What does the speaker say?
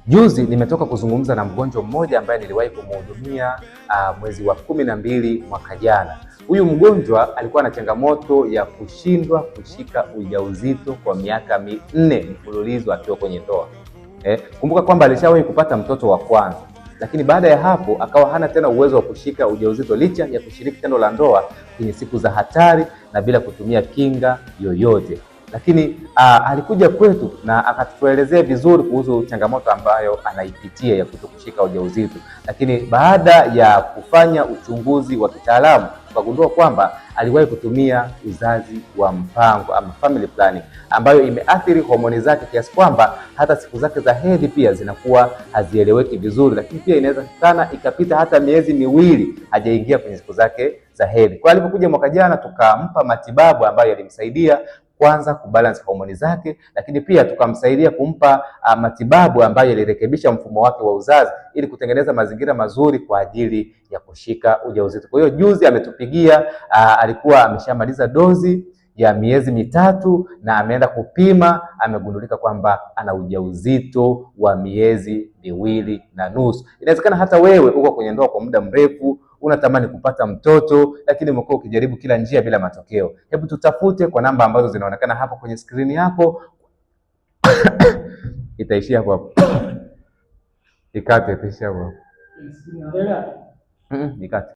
Juzi nimetoka kuzungumza na mgonjwa mmoja ambaye niliwahi kumhudumia mwezi wa 12 mwaka jana. Huyu mgonjwa alikuwa na changamoto ya kushindwa kushika ujauzito kwa miaka 4 mfululizo akiwa kwenye ndoa. Kumbuka kwamba alishawahi kupata mtoto wa kwanza, lakini baada ya hapo akawa hana tena uwezo wa kushika ujauzito licha ya kushiriki tendo la ndoa kwenye siku za hatari na bila kutumia kinga yoyote. Lakini alikuja kwetu na akatuelezea vizuri kuhusu changamoto ambayo anaipitia ya kutokushika ujauzito. Lakini baada ya kufanya uchunguzi wa kitaalamu tukagundua kwamba aliwahi kutumia uzazi wa mpango ama family planning, ambayo imeathiri homoni zake kiasi kwamba hata siku zake za hedhi pia zinakuwa hazieleweki vizuri, lakini pia inawezekana ikapita hata miezi 2 hajaingia kwenye siku zake za hedhi. Kwa alipokuja mwaka jana tukampa matibabu ambayo yalimsaidia kwanza kubalance homoni zake, lakini pia tukamsaidia kumpa matibabu ambayo yalirekebisha mfumo wake wa uzazi ili kutengeneza mazingira mazuri kwa ajili ya kushika ujauzito. Kwa hiyo juzi ametupigia, alikuwa ameshamaliza dozi ya miezi 3 na ameenda kupima, amegundulika kwamba ana ujauzito wa miezi 2.5. Inawezekana hata wewe uko kwenye ndoa kwa muda mrefu, unatamani kupata mtoto lakini umekuwa ukijaribu kila njia bila matokeo. Hebu tutafute kwa namba ambazo zinaonekana hapo kwenye skrini yako. Itaishia hapo hapo. Ikate, itaishia hapo. Ikate.